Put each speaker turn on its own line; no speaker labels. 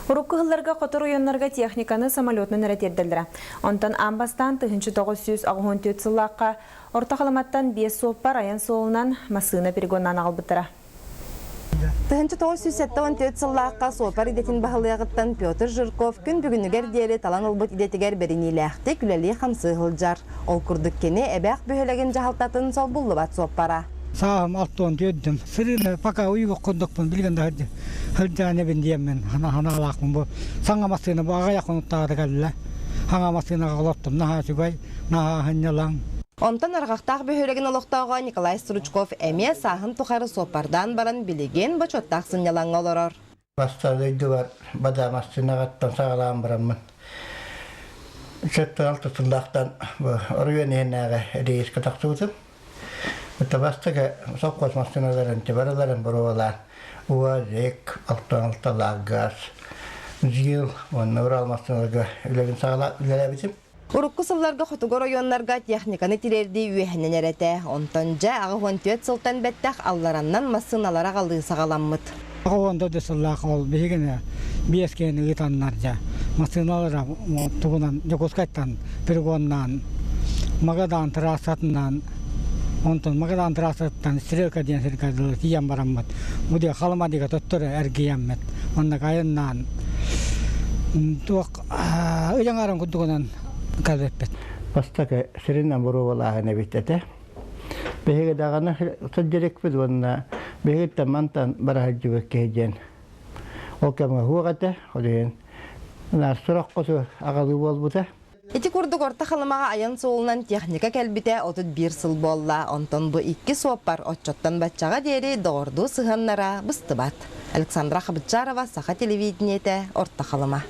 Урукку сылларга хоту оройуоннарга техниканы самолетунан эрэ тиэрдэллэрэ. Онтон аан бастаан 1984 сыллаахха Орто Халыматтан биэс суоппар айан суолунан массыына перегоннаан аҕалбыттара.
1974 сыллаахха суоппар идэтин баһылыаҕыттан Петр Жирков күн бүгүнүгэр диэри талан ылбыт идэтигэр бэриниилээхтик үлэлии-хамсыы сылдьар. Ол курдук кини Эбээх бөһүөлэгин дьаһалтатын солбуллубат суоппара.
Сааһым алтуон түөрдүм. Сырыыны пока уйук курдукпун билигин да сылдьан эбин диэммин ханаалаахпын бу саҥа массыына бу аҕыйах хонуктааҕыта кэллэ. Хаҥа массыынаҕа олортум наһаа үчүгэй, наһаа сынньалаҥ.
Онтон Арҕахтаах бөһүөлэгин олохтооҕо Николай Стручков эмиэ сааһын тухары суоппардаан баран билигин бочуоттаах сынньалаҥҥа олорор.
Бастаан дойдубар бадаа массыынаҕыттан саҕалаан бараммын сэттэ алта сыллаахтан бу оройуон иһинээҕи рейскэ тахсыбытым. Бастакы сопхуос массыыналарын барыларын боруобалаан УАЗик, алтан алталаах газ, ЗИЛ уонна Урал массыыналарга үлэбин саҕалаан үлэлээбитим.
Урукку сылларга хотугу оройуоннарга техниканы тириэрдии үөһэнэн эрэ этэ. Онтон дьэ 84 сылтан бэттэх аллараннан массыыналары аҕалыы саҕаламмыт.
84 сыллаах ол биһигини биэс киһини ыытаннар дьэ массыыналара тугунан Дьокуускайтан перегоннаан Магадан трассатынан онтон Магадан трассатыттан Стрелка диэн сиргэ дылы тиийэн бараммыт бу диэ Халыма диэки төттөрү эргийэммит онно айаннаан туох ыйаҥарын курдугунан кэлбиппит.
Бастакы сиринэн боруобалааһын эбит этэ. Биһиги даҕаны сылдьарыкпыт уонна биһигиттэн мантан бара сылдьыбыт киһи диэн ол кэмҥэ суох этэ. Ол иһин сурах хоту аҕалыы буолбута.
Ити курдук Орто Халымаҕа айан суолунан техника кэлбитэ 31 сыл буолла. Онтон бу икки суоппар оччоттон баччаҕа диэри доҕордуу сыһыаннара быстыбат. Александра Хабычарова, Саха телевидениетэ, Орто Халыма.